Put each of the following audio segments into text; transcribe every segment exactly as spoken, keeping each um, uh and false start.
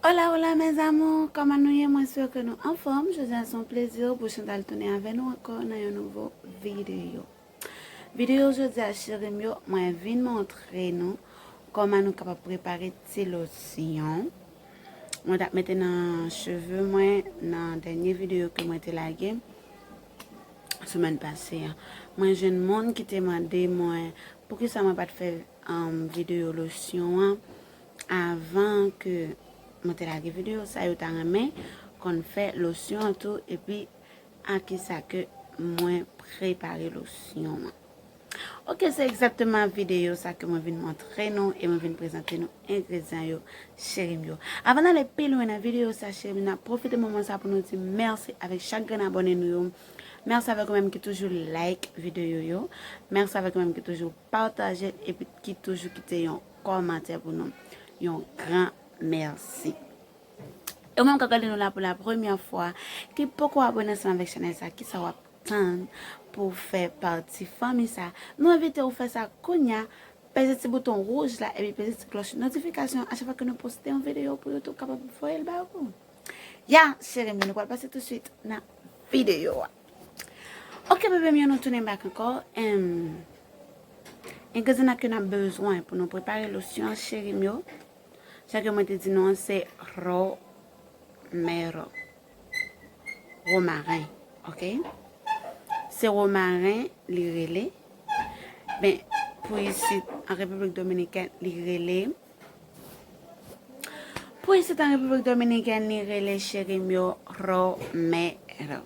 Hola, hola, mes amours! Kòman nou ye? Mwen espere ke nou anfòm. Jodi a se yon plezi pou Chantal tounen avè nou ankò nan yon nouvo videyo. Videyo jodi a, cheri m yo, mwen vin montre nou kòman nou kapab prepare ti losyon mwen t ap mete nan cheve mwen nan dènye videyo ke mwen te lage semèn pase a. Mwen jwenn moun ki te mande mwen poukisa mwen pa t fè um, videyo losyon an avan ke mwen te lage videyo sa, yo ta renmen konn fè losyon an tou, epi a kisa ke mwen prepare losyon an. Ok, se egzakteman videyo sa ke mwen vin montre nou e mwen vin prezante nou engredyan yo, cheri m yo. Avan n ale pi lwen nan videyo sa, cheri m, n ap pwofite moman sa pou nou di mèsi avèk chak grenn abòne nou yo. Mèsi avèk ou menm ki toujou like videyo yo. Mèsi avèk ou menm ki toujou pataje epi ki toujou kite yon kòmantè pou nou. Yon gran mèsi. E ou menm k ap gade nou la pou la premyè fwa, ki poko abòne ansanm avèk chanèl sa, kisa w ap tann pou w fè pati fanmi sa? Nou envite w fè sa kounya, peze ti bouton wouj la epi peze ti klòch notifikasyon a chak fwa ke nou poste yon videyo pou YouTube kapab voye l ba ou. Ya, cheri m yo, nou pral pase tousuit nan videyo a. Ok, bebe m yo, nou tounen back ankò. Em, engredyan ke n ap bezwen pou nou prepare losyon an, cheri m yo, jan ke mwen te di nou an, se romero. Romaren, ok? Se romaren li rele. Ben, pou isit, an Repiblik Dominikèn, li rele. Pou isit, an Repiblik Dominikèn, li rele, cheri m yo, romero.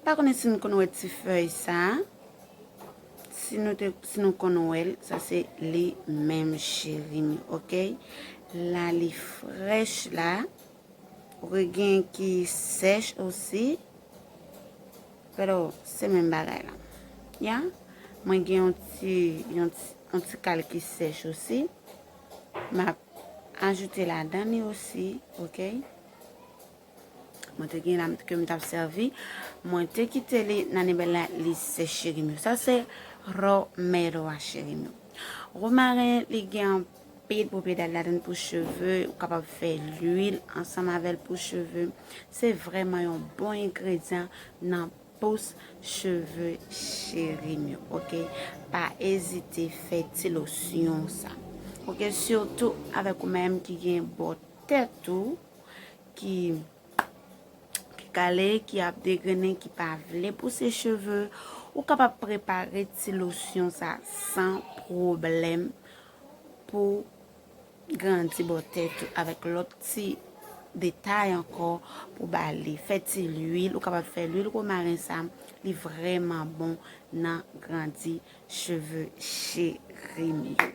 Pa konnen si nou konn wè ti fèy sa. Si nou te, si nou konn wè l, sa se li menm, cheri m yo, ok? La li frèch la. Ou gen ki sèch osi. Pero, se menm bagay la. Ya? Mwen gen yon ti, yon ti, yon ti kal ki sèch osi. M ap ajoute ladan li osi, ok? Mwen te gen la ke m t ap sèvi. Mwen te kite li nan nibèl la, li sèch, cheri m yo. Sa se romero a, cheri m yo. Romaren, li gen anpil pwopriyete ladan l pou cheve. Ou kapab fè lwil ansanm avè l pou cheve. Se vrèman yon bon engredyan nan pous cheve, cheri m yo, ok? Pa ezite fè ti losyon sa. Ok, sitou avèk ou menm ki gen bò tèt ou, ki, ki kale, ki ap degrennen, ki pa vle pouse cheve, ou kapab prepare ti losyon sa san pwoblèm pou grandi bò tèt ou avèk lòt ti detay ankò pou ba li. Fè ti lwil, ou kapab fè lwil romaren sa, li vrèman bon nan grandi cheve, cheri m yo.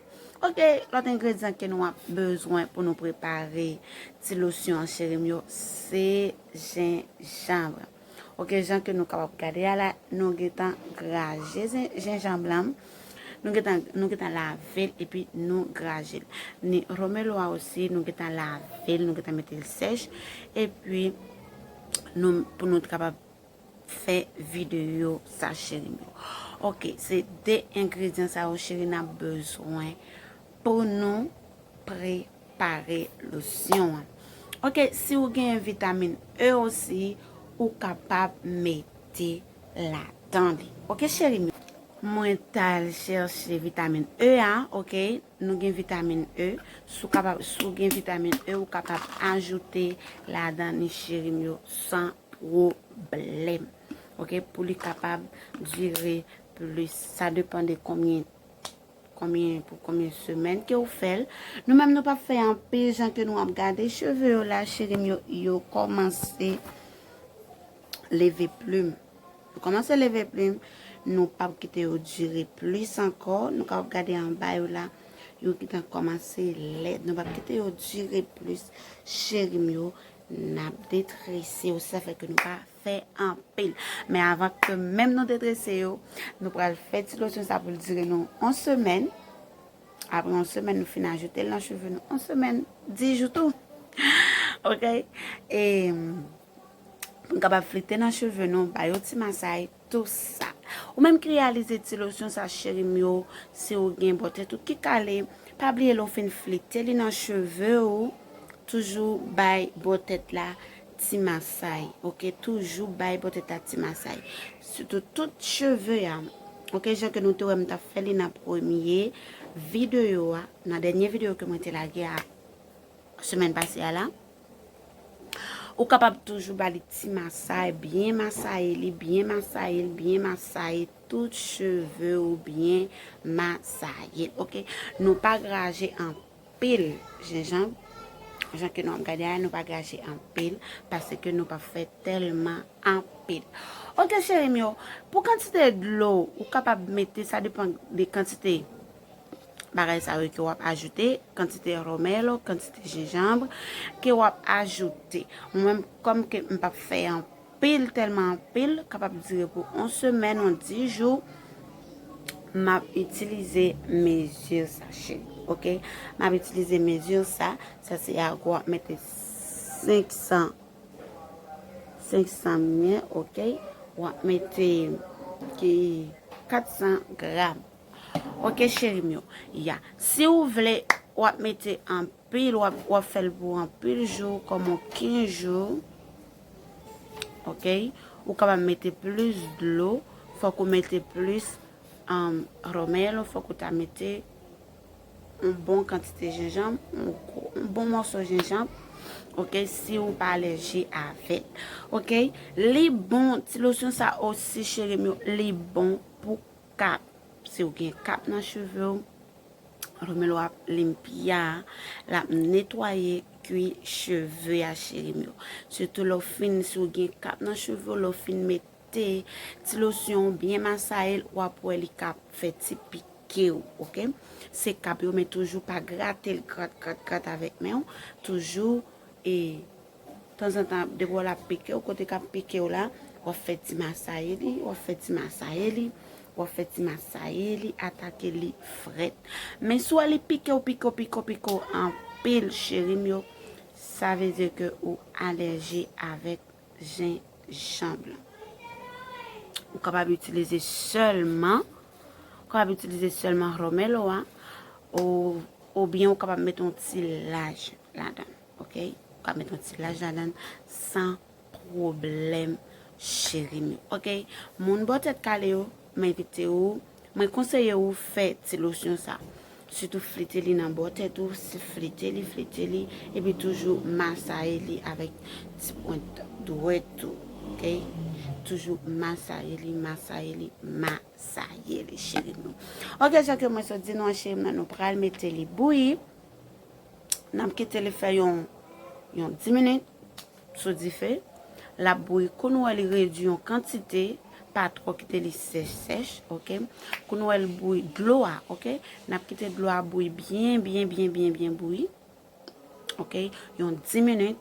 Ok, lòt engredyan ke nou ap bezwen pou nou prepare ti losyon an, cheri m yo, se jenjanm. Ok, jan ke nou kapab gade a la, nou gentan graje zen-, jenjanm lan. Nou gentan, nou gentan lave l epi nou graje l. Ni romero a osi, nou gentan lave l, nou gentan mete l sèch. Epi, nou, pou nou kapab fè videyo sa, cheri m yo. Ok, se de engredyan sa yo, cheri, n ap bezwen pou nou prepare losyon an. Ok, si ou gen vitamin E osi, ou kapab mete ladan li. Ok, cheri m yo. Mwen t al chèche vitamin E a, ok? Nou gen vitamin E. Si w kapab, si w gen vitamin E, ou kapab ajoute ladan li, cheri m yo, san pwoblèm. Ok? Pou li kapab dire plis. Sa depann de konbyen, konbyen, pou konbyen semèn ke w fè l. Nou menm, nou p ap fè anpil jan ke nou ap gade cheve yo la, cheri m yo, yo kòmanse leve plim. Yo kòmanse leve plim, nou p ap kite yo dire plis ankò. Nou kapab gade anba yo la, yo gentan kòmanse lèd. Nou p ap kite yo dire plis, cheri m yo, n ap detrese yo. Sa fè ke nou pa fè anpil. Men avan ke menm nou detrese yo, nou pral fè ti losyon sa pou l dire nou yon semèn. Apre yon semèn, nou fin ajoute l nan cheve nou. Yon semèn, dis jou tou. Ok? E, pou n kapab flite nan cheve nou, ba yo ti masay, tou sa. Ou menm ki reyalize ti losyon sa, cheri m yo, si w gen bò tèt ou ki kale, pa bliye lè w fin flite li nan cheve w, Toujou bay bò tèt la ti masay, oke? Toujou bay bò tèt la ti masay. Sitou tout cheve a, oke? Jan ke nou te wè m t ap fè li nan premye videyo a, nan dènye videyo ke mwen te lage a semèn pase a la. Ou kapab toujou ba li ti masay, byen masaye li, byen masaye li, byen masaye tout cheve ou byen masaye l, oke? Nou pa graje anpil jenjanm, jan ke nou ap gade a, nou pa graje anpil, paske nou pa fè tèlman anpil. Oke, cheri m yo, pou kantite dlo, ou kapab mete, sa depan de kantite bagay sa yo ke w ap ajoute, kantite romelo, kantite jenjanm ke w ap ajoute. Mwen menm, kòm ke m p ap fè anpil, tèlman anpil, kapab dire pou yon semèn, yon dis jou, m ap itilize mezi sa, cheri, oke? M ap itilize mezi sa, sa se a w ap mete senk san, senk san mil, oke? W ap mete ki kat san gram. Oke, cheri m yo. Ya. Si w vle, w ap mete anpil, w ap, w ap fè l pou anpil jou, kòm yon kenz jou. Oke? Ou kapab mete plis dlo, fòk ou mete plis, um, romelo, fòk ou ta mete yon bon kantite jenjanm, yon gwo, yon bon mòso jenjanm. Oke? Si w pa alèji avè l. Oke? Li bon, ti losyon sa osi, cheri m yo, li bon pou kap. Si w gen kap nan cheve w, romelo ap limpia, l ap netwaye kwi cheve a, cheri m yo. Sitou lè w fin, si w gen kap nan cheve w, lè w fin mete ti losyon w byen masaye l, w ap wè li ka fè ti pike w, oke? Se kap yo, men toujou pa grate l, grat, grat, grat avèk men w. Toujou, e, tanzantan, depi w wè l ap pike w, kote k ap pike w la, w ap fè ti masaye li, w ap fè ti masaye li, w ap fè ti masaye li, atake li frèt. Men si w wè li pike w, pike w, pike w, pike w anpil, cheri m yo, sa vle di ke ou alèji avèk jenjanm lan. Ou kapab itilize sèlman, ou kapab itilize sèlman romelo a, ou, oubyen ou kapab mete yon ti laj ladan l, oke? Ou ka mete yon ti laj ladan l san pwoblèm, cheri m yo, oke? Moun bò tèt kale yo, m envite ou, mwen konseye ou fè ti losyon sa. Sitou flite li nan bò tèt ou, si flite li, flite li, epi toujou masaye li avèk ti pwent dwèt ou, oke? Toujou masaye li, masaye li, masaye li, cheri m yo. Oke, jan ke mwen sot di nou an, cheri m nan, nou pral mete li bouyi. N ap kite li fè yon, yon dis minit sou dife. L ap bouyi. Kou nou wè li redui yon kantite, pa twò kite li sèch sèch, oke? Kou nou wè li bouyi dlo a, oke? N ap kite dlo a bouyi byen, byen, byen, byen, byen bouyi. Oke? Yon dis minit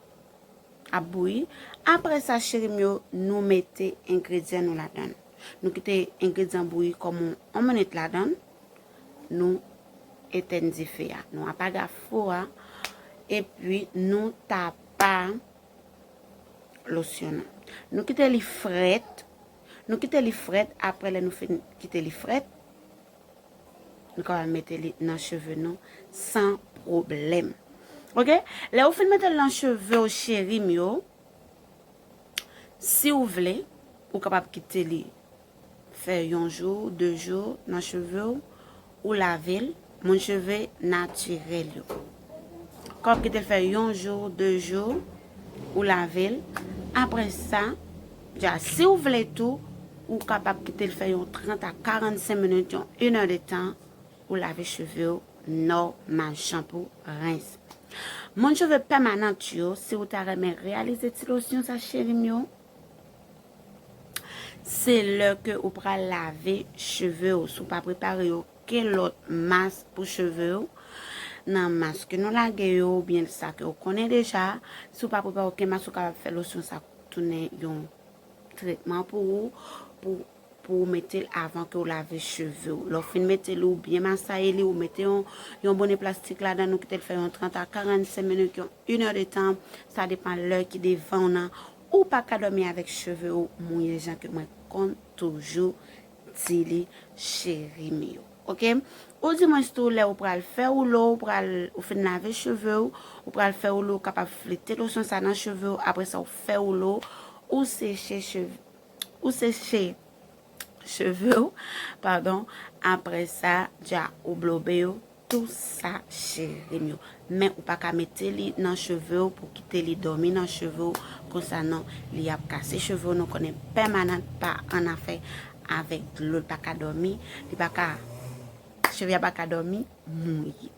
ap bouyi. Apre sa, cheri m yo, nou mete engredyan nou ladan l. Nou kite engredyan bouyi kòm yon, yon minit ladan l. Nou etèn dife a. Nou apaga fou a. Epi nou tapa losyon an. Nou kite li frèt. Nou kite li frèt. Apre lè nou fin kite li frèt, nou kapab mete li nan cheve nou san pwoblèm. Oke? Lè ou fin mete l nan cheve w, cheri m yo, si w vle, ou kapab kite li fè yon jou, de jou nan cheve w, ou lave l, moun cheve natirèl yo. Kòm kite l fè yon jou, de jou, ou lave l. Apre sa, dja, si w vle tou, ou kapab kite l fè yon trant a karannsenk minit, yon inè de tan, ou lave cheve w nòmal, shampoo, rens. Moun cheve pèmanan yo, si w ta renmen reyalize ti losyon sa, cheri m yo, se lè ke ou pral lave cheve w. Si w pa prepare okenn lòt mas pou cheve w, nan mas ke nou lage yo, oubyen sa ke w konnen deja, si w pa prepare okenn mas, ou kapab fè losyon sa tounen yon tretman pou ou, pou, pou w mete l avan ke w lave cheve w. Lè w fin mete l, ou byen masaye li, ou mete yon, yon bone plastik ladan, nou kite l fè yon trant a karannsenk minit, yon inè de tan, sa depan lè ki devan w nan. Ou pa ka dòmi avèk cheve w mouye, jan ke mwen konn toujou di li, cheri m yo. Oke? Ou di mwens tou lè ou pral fè woulo, ou pral, ou fin lave cheve w, ou pral fè woulo, ou kapab flite losyon sa nan cheve w, apre sa ou fè woulo, ou seche cheve, ou seche cheve w, padon, apre sa, dja ou blobe yo, tou sa, cheri m yo. Men ou pa ka mete li nan cheve w pou kite li dòmi nan cheve w, konsa non, li ap kase cheve w, nou konnen pèmanan pa an afè avèk dlo, li pa ka dòmi, li pa ka, cheve a pa ka dòmi, mouye.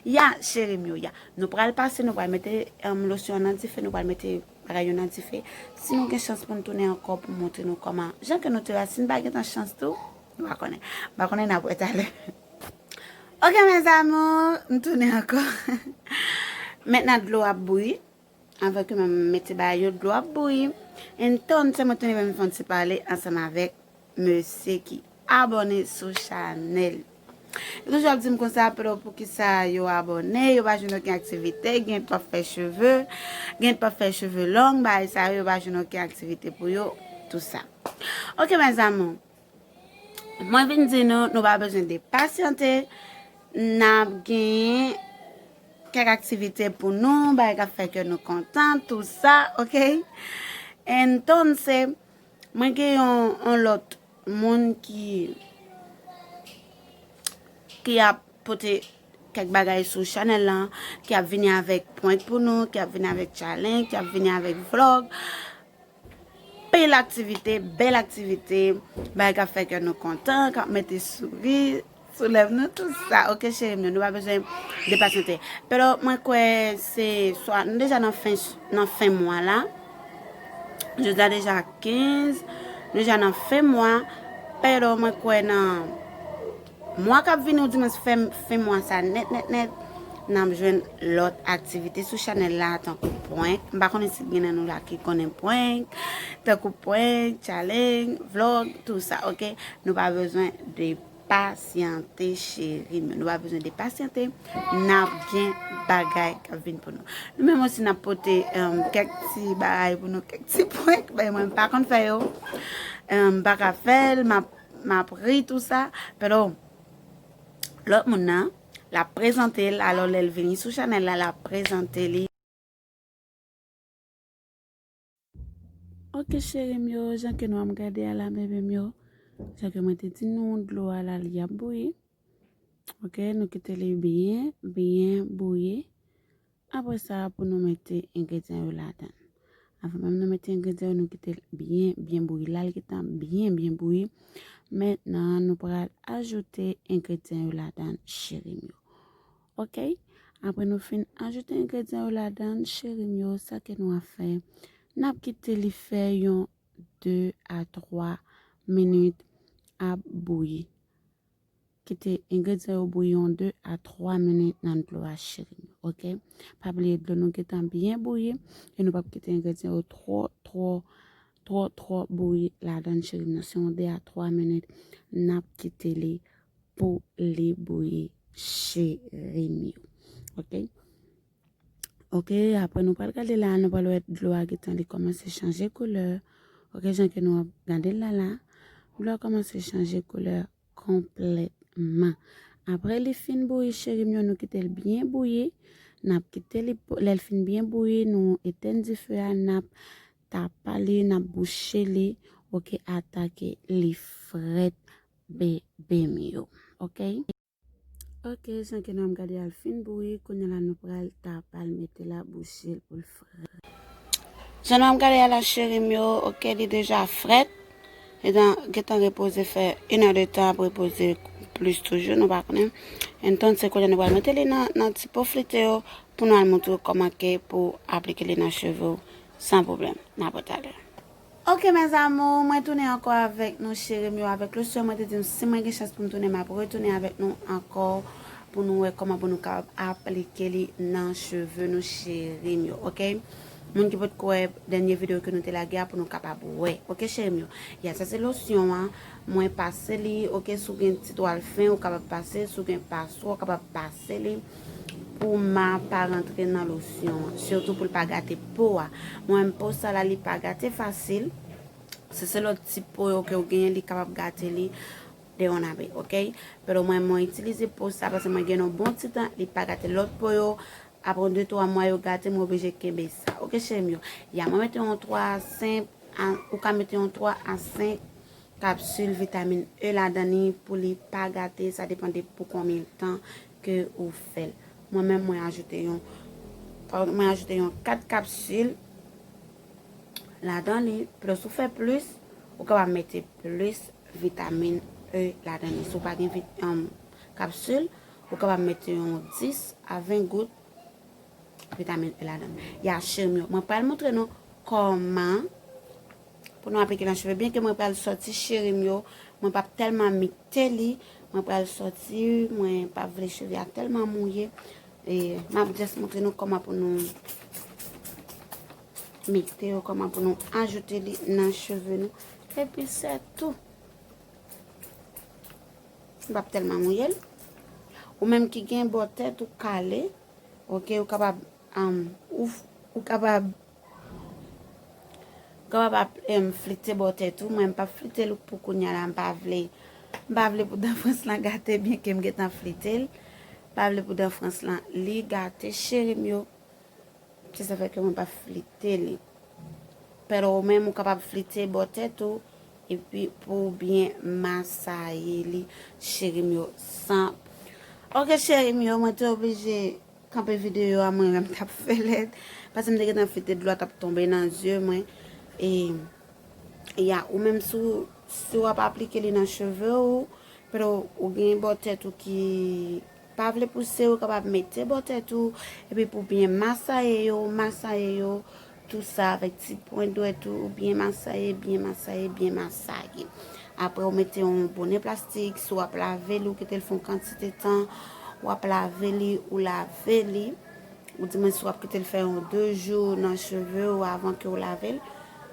Ya, cheri m yo, ya. Nou pral pase, nou pral mete, em, losyon an nan dife, nou pral mete bagay yo nan dife. Si nou gen chans pou n tounen ankò pou montre nou kòman, jan ke nou te la, si n pa gentan chans tou, nou pa konnen. M pa konnen n ap wè talè. Ok, mes amours, m tounen ankò. Mentnan dlo ap bouyi. Anvan ke mwen mete bagay yo, dlo ap bouyi. Entonces, mwen tounen, mwen fè yon ti pale ansanm avèk mesye ki abòne sou chanèl. Yo toujou ap di m konsa, pero poukisa yo abòne, yo pa jwenn okenn aktivite, gen t p ap fè cheve, gen t p ap fè cheve long, bagay sa yo, yo pa jwenn okenn aktivite pou yo, tou sa. Ok, mes amours. Mwen vin di nou, nou pa bezwen de pasyante, n ap gen kèk aktivite pou nou, bagay k ap fè kè nou kontan, tou sa, ok? Entonces, mwen gen yon, yon lòt moun ki, ki ap pote kèk bagay sou chanèl lan, ki ap vini avèk prank pou nou, ki ap vini avèk challenge, ki ap vini avèk vlog. Pil aktivite, bèl aktivite, bagay k ap fè kè nou kontan, k ap mete souri sou lèv nou, tou sa. Ok, cheri m yo, nou pa bezwen de pasyante. Pero mwen kwè se swa, nou deja nan fen, nan fen mwa la. Jodi a deja kenz, nou deja nan fen mwa. Pero mwen kwè nan mwa k ap vini, oudimwens fen, fen mwa sa nèt, nèt, nèt, n ap jwenn lòt aktivite sou chanèl la, tankou prank. M pa konnen si gen nan nou la ki konnen prank, tankou prank, challenge, vlog, tou sa, ok? Nou pa bezwen de pasyante, cheri m yo. Nou pa bezwen de pasyante. N ap gen bagay k ap vin pou nou. Nou menm osi, n ap pote, em, kèk ti bagay pou nou, kèk ti prank. Ben, mwen, m pa konn fè yo. Em, m pa ka fè l, m ap, m ap ri, tou sa. Pero, lòt moun nan, l ap prezante l. Alò, lè l vini sou chanèl la, l ap prezante li. Ok, cheri m yo, jan ke nou ap gade a la, bebe m yo, jan ke mwen te di nou, dlo a la, li ap bouyi. Ok, nou kite li byen, byen bouyi. Apre sa, pou nou mete engredyan yo ladan. Avan menm nou mete engredyan yo, nou kite l byen, byen bouyi. La, l gentan byen, byen bouyi. Mentnan, nou pral ajoute engredyan yo ladan, cheri m yo. Ok? Apre nou fin ajoute engredyan yo ladan, cheri m yo, sa ke nou ap fè? N ap kite li fè yon de a twa minit ap bouyi. Kite engredyan yo bouyi yon de a twa minit nan dlo a, cheri m yo, ok? Pa bliye dlo nou gentan byen bouyi, e nou p ap kite engredyan yo twò, twò, twò, twò bouyi ladan, cheri m yo. Se yon de a twa minit n ap kite li pou li bouyi, cheri m yo. Ok? Ok, apre nou pral gade la, nou pral wè dlo a gentan li kòmanse chanje koulè. Ok, jan ke nou ap gade l la la, dlo a kòmanse chanje koulè konplètman. Apre li fin bouyi, cheri m yo, nou kite l byen bouyi. N ap kite li pou, lè l fin byen bouyi, nou etenn dife a, n ap tapa li, n ap bouche li. Ok, atake li frèt, bebe m yo. Ok? Ok, jan ke nou ap gade a, l fin bouyi, kounye a la nou pral tapa l, mete l a bouche l pou l frèt. Jan nou ap gade a la, cheri m yo, ok, li deja frèt. Li gentan repoze, fè inèdtan ap repoze, plis toujou, nou pa konnen. Entonces, kounye a nou pral mete li nan, nan ti po flite yo pou nou al montre w kòman ke pou aplike li nan cheve w san pwoblèm. N ap wè talè. Ok, mes amours, mwen tounen ankò avèk nou, cheri m yo, avèk losyon. Mwen te di nou, si mwen gen chans pou m tounen, m ap retounen avèk nou ankò pou nou wè kòman pou nou kapab aplike li nan cheve nou, cheri m yo, ok? Moun ki potko wè dènye videyo ke nou te lage a, pou nou kapab wè, ok, cheri m yo? Ya, sa se losyon an. Mwen pase li, ok, si w gen ti twal fen, ou kapab pase, si w gen paswa, ou kapab pase li pou ma pa rantre nan losyon an, sitou pou l pa gate po a. Mwen menm po sa la, li pa gate fasil. Si se lòt tip po yo ke w genyen, li kapab gate li. de yon abe, ok? Pero mwen, mwen itilize po sa paske mwen gen yon bon ti tan, li pa gate lòt po yo. Apre de twa mwa yo gate, mwen oblije kenbe sa. Ok, cheri m yo. Ya, mwen mete yon twa a senk, a, ou ka mete yon twa a senk kapsil vitamin E ladan li pou li pa gate, sa depann de pou konbyen tan ke ou fè l. Mwen menm, mwen ajoute yon, mwen ajoute yon kat kapsil ladan li. Plus ou fè plis, ou kapab mete plis vitamin E ladan li. Si w pa gen vit-, um, kapsil, ou kapab mete yon dis a ven gout vitamin E ladan. Ya, cheri m yo, mwen pral montre nou kòman pou nou aplike nan cheve. Byen ke mwen pral sòti, cheri m yo, mwen p ap tèlman mikte li. Mwen pral sòti, mwen p ap vle cheve a tèlman mouye. E m ap just montre nou kòman pou nou mikte yo, kòman pou nou ajoute li nan cheve nou. Epi se tou. M p ap tèlman mouye l. Ou menm ki gen bò tèt ou kale, ok, ou kapab, um, ou, ou kapab, ou kapab ap, em, flite bò tèt ou. Mwen, m p ap flite l pou kounya la, m pa vle. M pa vle pou dan frans lan gate, byen ke m gentan flite l. M pa vle pou dan frans lan li gate, cheri m yo. Se sa fè ke mwen pa flite li. Pero ou menm, ou kapab flite bò tèt ou, epi pou w byen masaye li, cheri m yo, san. Ok, cheri m yo, mwen te oblije kanpe videyo a, mwen menm t ap fè lèd, paske m te gentan flite, dlo a t ap tonbe nan zye mwen. E, ya, ou menm si w, si w ap aplike li nan cheve w, pero ou gen bò tèt ou ki pa vle pouse, ou kapab mete bò tèt ou, epi pou byen masaye yo, masaye yo, tou sa avèk ti pwen dwèt ou, ou byen masaye, byen masaye, byen masaye. Apre, ou mete yon bonè plastik, si w ap lave li, ou kite l fè yon kantite tan, w ap lave li, ou lave li, ou di mwen si w ap kite l fè yon de jou nan cheve ou avan ke w lave l,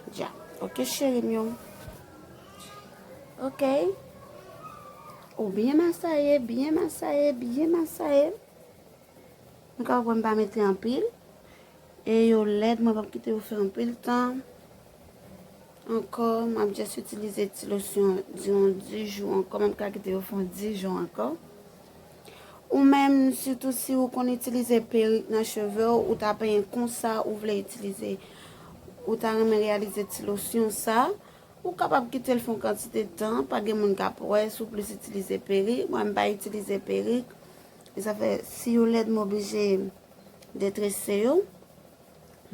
dja. Ok, cheri m yo. Ok. Ou byen masaye, byen masaye, byen masaye. Nou kapab wè m pa mete anpil. E yo lèd, mwen p ap kite yo fè anpil tan. Ankò, m ap just itilize ti losyon diran dis jou ankò, m ap ka kite yo fè yon dis jou ankò. Ou menm, sitou si ou konn itilize perik nan cheve w, ou ta penyen konsa, ou vle itilize, ou ta renmen reyalize ti losyon sa, ou kapab kite l fè yon kantite tan, pa gen moun k ap wè si w plis itilize perik. Mwen, m pa itilize perik. E sa fè, si yo lèd, m oblije detrese yo.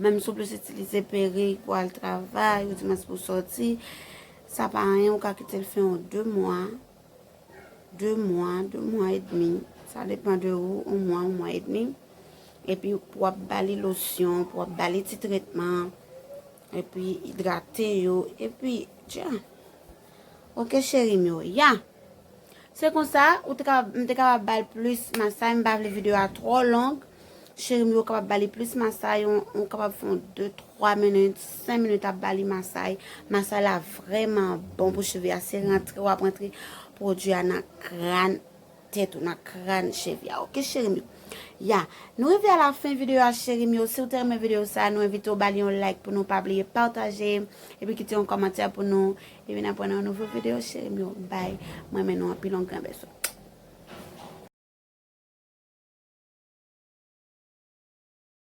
Menm si w plis itilize perik pou al travay, ou di mwen pou sòti, sa pa anyen, ou ka kite l fè yon de mwa, de mwa, de mwa edmi. Sa depann de ou, yon mwa, yon mwa edmi. Epi pou w ap ba li losyon, pou w ap ba li ti tretman, epi idrate yo, epi dja. Ok, cheri m yo, ya. Se konsa, ou te kapab, m te kapab ba l plis masay, m pa vle videyo a twò long. Cheri m yo kapab ba li plis masay, ou, ou kapab fè yon de, twa minit, senk minit ap ba li masay. Masay la vrèman bon pou cheve a. Se rantre w ap rantre pwodui a nan kràn tèt ou, nan kràn cheve a. Ok, cheri m yo. Ya, nou rive a la fen videyo a, cheri m yo. Si w te renmen videyo sa, nou envite w ba li yon like pou nou pa bliye pataje, epi kite yon kòmantè pou nou. Epi n ap wè nan yon nouvo videyo, cheri m yo. Bay, mwen renmen nou anpil, yon gran bèso.